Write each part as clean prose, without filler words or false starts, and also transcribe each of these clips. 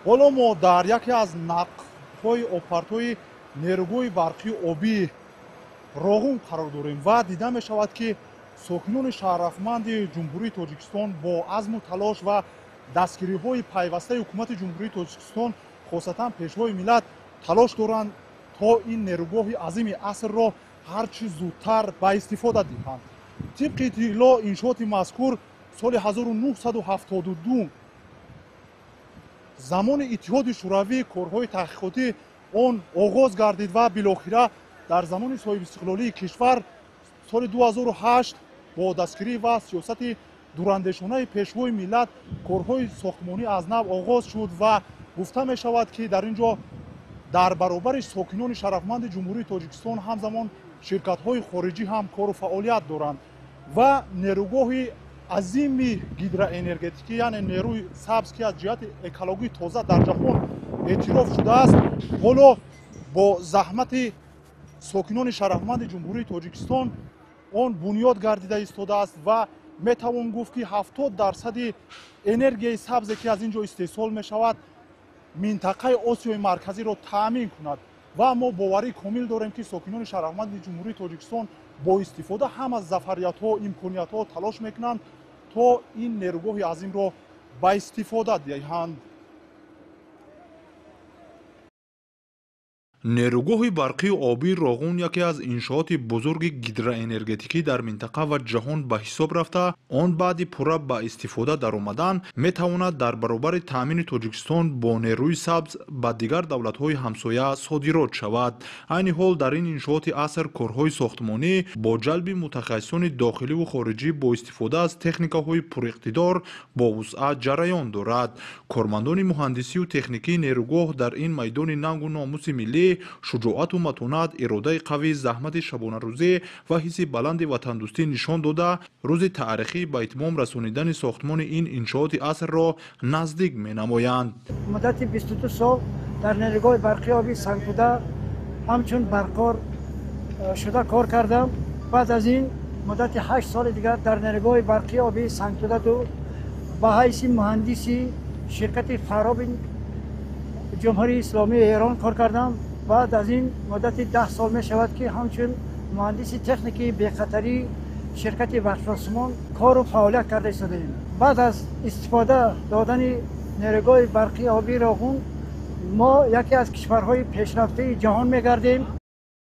Ҳоло мо дар яке аз нақбҳои обпартои нерӯгоҳи барқии обии Роғун қарор дорем ва дида мешавад, ки сокинони шарафманди Ҷумҳурии Тоҷикистон бо азму талош ва дастгириҳои пайвастаи ҳукумати Ҷумҳурии Тоҷикистон, хосатан Пешвои миллат, талош доранд, то ин нерӯгоҳи азими асрро ҳарчи зудтар ба истифода диҳанд. Тибқи иттилоъ, иншооти мазкур соли 1972 замони Иттиҳоди Шӯравӣ корҳои таҳқиқотӣ он оғоз гардид ва билохира дар замони соҳибистиқлолии кишвар соли 2008 бо дастгирӣ ва сиёсати дурандешонаи Пешвои миллат корҳои сохтмонӣ аз нав оғоз шуд ва гуфта мешавад, ки дар ин ҷо дар баробари сокинони шарафманди Ҷумҳурии Тоҷикистон ҳамзамон ширкатҳои хориҷӣ ҳам кору фаъолият доранд ва нерӯгоҳи азими гидроэнергетикӣ, яъне нерӯи сабз, ки аз ҷиҳати экологии тоза дар ҷаҳон эътироф шудааст, ҳоло бо заҳмати сокинони шарафманди Ҷумҳурии Тоҷикистон он бунёд гардида истодааст ва метавон гуфт, ки 70% энергияи сабзе, ки аз ин ҷо истеҳсол мешавад, минтақаи Осиёи Марказиро таъмин кунад. Ва мо боварии комил дорем, ки сокинони шарафманди Ҷумҳурии Тоҷикистон бо истифода ҳам аз зафариятҳо, имкониятҳо талош мекунанд, то ин нерӯгоҳи азимро ба истифода диҳанд. Нерӯгоҳи барқии обии Роғун яке аз иншооти бузурги гидроэнергетикӣ дар минтақа ва ҷаҳон ба ҳисоб рафта, он баъди пурра ба истифода даромадан метавонад дар баробари таъмини Тоҷикистон бо нерӯи сабз ба дигар давлатҳои ҳамсоя содирот шавад. Айни ҳол дар ин иншооти аср корҳои сохтмонӣ бо ҷалби мутахассисони дохиливу хориҷӣ бо истифода аз техникаҳои пуриқтидор бо вусъат ҷараён дорад. Кормандони муҳандисию техникии нерӯгоҳ дар ин майдони нангу номуси миллӣ шуҷоату матонат, иродаи қавӣ, заҳмати шабонарӯзӣ ва ҳисси баланди ватандӯстӣ нишон дода, рӯзи таърихӣ ба итмом расонидани сохтмони ин иншооти асрро наздик менамоянд. Муддати 22 сол дар нерӯгоҳи барқии обии Сангтуда ҳамчун барқкор шуда кор кардам. Баъд аз ин муддати 8 соли дигар дар нерӯгоҳи барқии обии Сангтуда ба ҳайси муҳандиси ширкати Фароби Ҷумҳурии Исломии Эрон кор кардам. Баъд аз ин муддати 10 сол мешавад, ки ҳамчун муҳандиси техникии бехатарии ширкати Барқросмон кору фаъолият карда истодаем. Баъд аз истифода додани нерӯгоҳи барқии обии Роғун мо яке аз кишварҳои пешрафтаи ҷаҳон мегардем.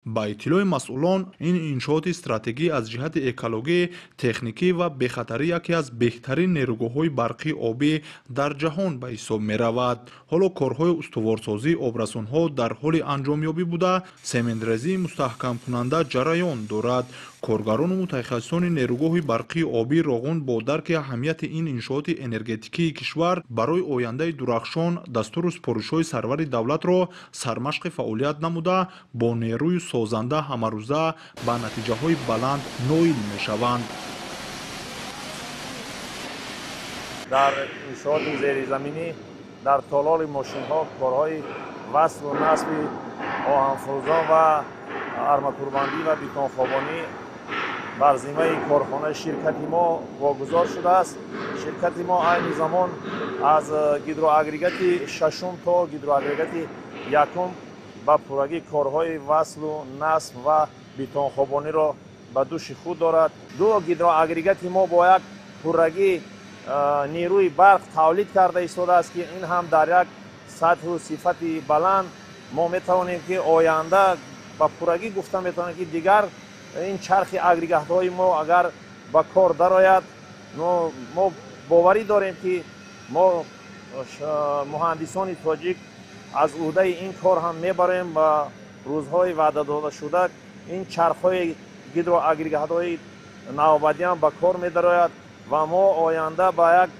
Ба иттилои масъулон, ин иншооти стратегӣ аз ҷиҳати экологӣ, техникӣ ва бехатарӣ яке аз беҳтарин нерӯгоҳҳои барқии обӣ дар ҷаҳон ба ҳисоб меравад. Ҳоло корҳои устуворсозии обрасонҳо дар ҳоли анҷомёбӣ буда, сементрезии мустаҳкамкунанда ҷараён дорад. Коргарону мутахассисони нерӯгоҳи барқии обии Роғун бо дарки аҳамияти ин иншооти энергетикии кишвар барои ояндаи дурахшон дастуру супоришҳои сарвари давлатро сармашқи фаъолият намуда, бо нерӯи созанда ҳамарӯза ба натиҷаҳои баланд ноил мешаванд. Дар иншооти зеризаминӣ, дар толори мошинҳо корҳои васлу насби оҳанфурӯзон ва арматурбандӣ ва бетонхобонӣ бар зиммаи корхонаи ширкати мо вогузор шудааст. Ширкати мо айни замон аз гидроагрегати шашум то гидроагрегати якум ба пуррагӣ корҳои васлу насб ва бетонхобониро ба дӯши худ дорад. Ду гидроагрегати мо бо як пуррагӣ нерӯи барқ тавлид карда истодааст, ки ин ҳам дар як сатҳу сифати баланд. Мо метавонем, ки оянда ба пуррагӣ гуфта метавонем, ки дигар ин чархи агрегатҳои мо агар ба кор дарояд, мо боварӣ дорем, ки мо муҳандисони тоҷик аз ӯҳдаи ин кор ҳам мебарем ба рӯзҳои ваъдадодашуда ин чархҳои гидроагрегатҳои навбатӣ ҳам ба кор медарояд ва мо оянда ба як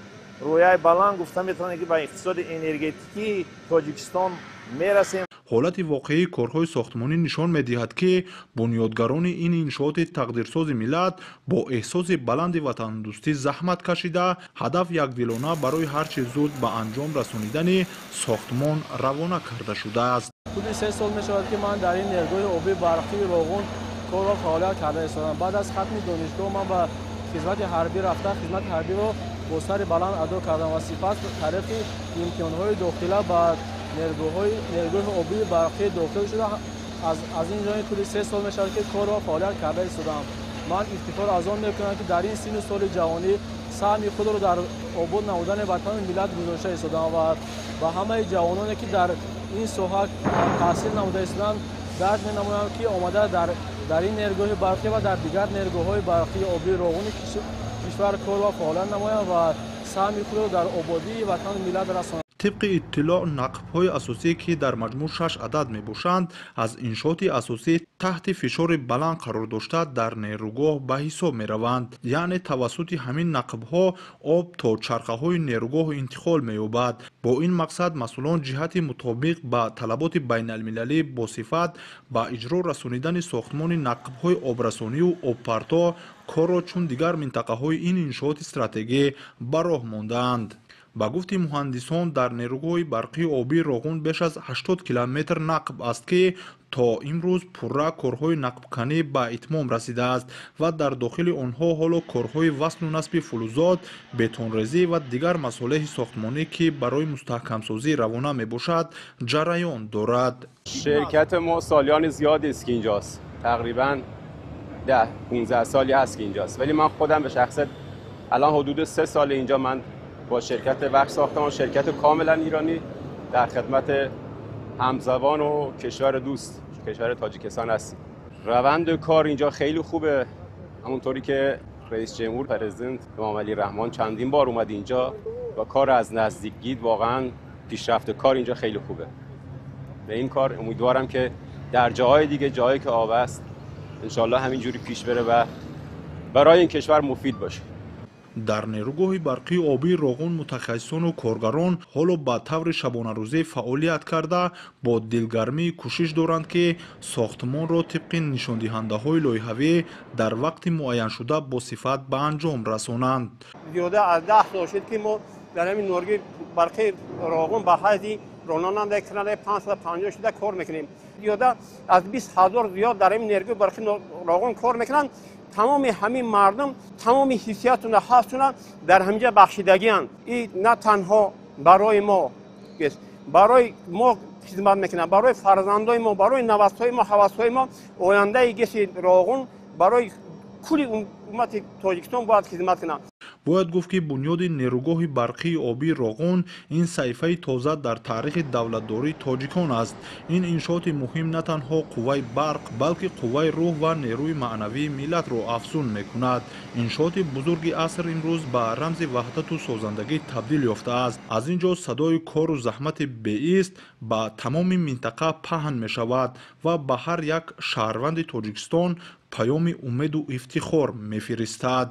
рӯяи баланд гуфта метавонем, ки ба иқтисоди энергетикии Тоҷикистон мерасем. Ҳолати воқеии корҳои сохтмонӣ нишон медиҳад, ки бунёдгарони ин иншооти тақдирсози миллат бо эҳсоси баланди ватандӯстӣ заҳмат кашида, ҳадаф якдилона барои ҳарчи зуд ба анҷом расонидани сохтмон равона карда шудааст. Тӯли 3 сол мешавад, ки ман дар ин нерӯгоҳи обии барқии Роғун корро фаъолият карда истодам. Баъд аз хатми донишгоҳ ман ба Хизмати ҳарбӣ рафта, хизмати ҳарбиро бо сари баланд адо кардам ва сипас тариқи имтиҳонҳои дохила ба нерӯгоҳи обии барқӣ дохил шуда, аз ин ҷони тӯли 3 сол мешавад ки кор ва фаъолият карда истодаам. Ман ифтихор аз он мекунам, ки дар ин синну соли ҷавонӣ саҳми худро дар обод намудани ватану миллат гузошта истодаам ва ба ҳамаи ҷавононе, ки дар ин соҳа таҳсил намуда истодаанд, дарҷ менамоям, ки омада дар ин нерӯгоҳи барқӣ ва дар дигар нерӯгоҳҳои барқии обии Роғуни кишвар кор ва фаъолият намоянд ва саҳми худро дар ободии ватану миллат расонанд. Тибқи иттилоъ, нақбҳои асосӣ, ки дар маҷмӯъ 6 адад мебошанд, аз иншооти асосӣ таҳти фишори баланд қарор дошта дар нерӯгоҳ ба ҳисоб мераванд. Яъне тавассути ҳамин нақбҳо об то чархаҳои нерӯгоҳ интиқол меёбад. Бо ин мақсад масъулон ҷиҳати мутобиқ ба талаботи байналмилалӣ бо сифат ба иҷро расонидани сохтмони нақбҳои обрасонию обпарто корро чун дигар минтақаҳои ин иншооти стратегӣ ба роҳ мондаанд. Ба гуфти муҳандисон, дар нерӯгоҳи барқии обии Роғун беш аз 80 километр нақб аст, ки то имрӯз пурра корҳои нақбканӣ ба итмом расидааст ва дар дохили онҳо ҳоло корҳои васлу насби фулузот, бетонрезӣ ва дигар масолеҳи сохтмонӣ, ки барои мустаҳкамсозӣ равона мебошад, ҷараён дорад. Ширкати мо солиёни зиёдест ки инҷост, тақрибан 10-15 соли ҳаст ки инҷост, вале ман худам به شخص الان حدود 3 سال اینجا من با شرکت وخش ساختمان، شرکت کاملا ایرانی در خدمت همزبان و کشور دوست، کشور تاجیکستان هستیم. روند کار اینجا خیلی خوبه. همونطوری که رئیس جمهور پرزیدنت امام علی رحمان چندین بار اومد اینجا و کار از نزدیک دید، واقعا پیشرفت کار اینجا خیلی خوبه. به این کار امیدوارم که در جاهای دیگه، جایی که آب است، انشالله همینجوری پیش بره و برای این کشور مفید باشه. Дар нерӯгоҳи барқии обии Роғун мутахассисону коргарон ҳоло ба таври шабонарӯзӣ фаъолият карда, бо дилгармӣ кӯшиш доранд, ки сохтмонро тибқи нишондиҳандаҳои лоиҳавӣ дар вақти муайяншуда бо сифат ба анҷом расонанд. Зиёда аз 10 сол шуд, ки мо дар ҳамин нерӯгоҳи барқии Роғун ба ҳайси ронандаи крани 550 шуда кор мекунем. Зиёда аз 20 ҳазор зиёд дар ҳамин нерӯгоҳи барқии Роғун кор мекунанд. Тамоми ҳамин мардум тамоми ҳиссиятуна ҳастуна дар ҳаминҷа бахшидагианд. И на танҳо барои мо, барои мо хизмат мекунанд, барои фарзандои мо, барои навасҳои мо, ҳавасҳои мо. Ояндаи ГЭСи Роғун барои кулли уммати Тоҷикистон бояд хизмат кунанд. Бояд гуфт, ки бунёди нерӯгоҳи барқии обии Роғун ин саҳифаи тоза дар таърихи давлатдории тоҷикон аст. Ин иншооти муҳим на танҳо қувваи барқ, балки қувваи рӯҳ ва нерӯи маънавии миллатро афзун мекунад. Иншооти бузурги аср имрӯз ба рамзи ваҳдату созандагӣ табдил ёфтааст. Аз ин ҷо садои кору заҳмати беист ба тамоми минтақа паҳн мешавад ва ба ҳар як шаҳрванди Тоҷикистон паёми умеду ифтихор мефиристад.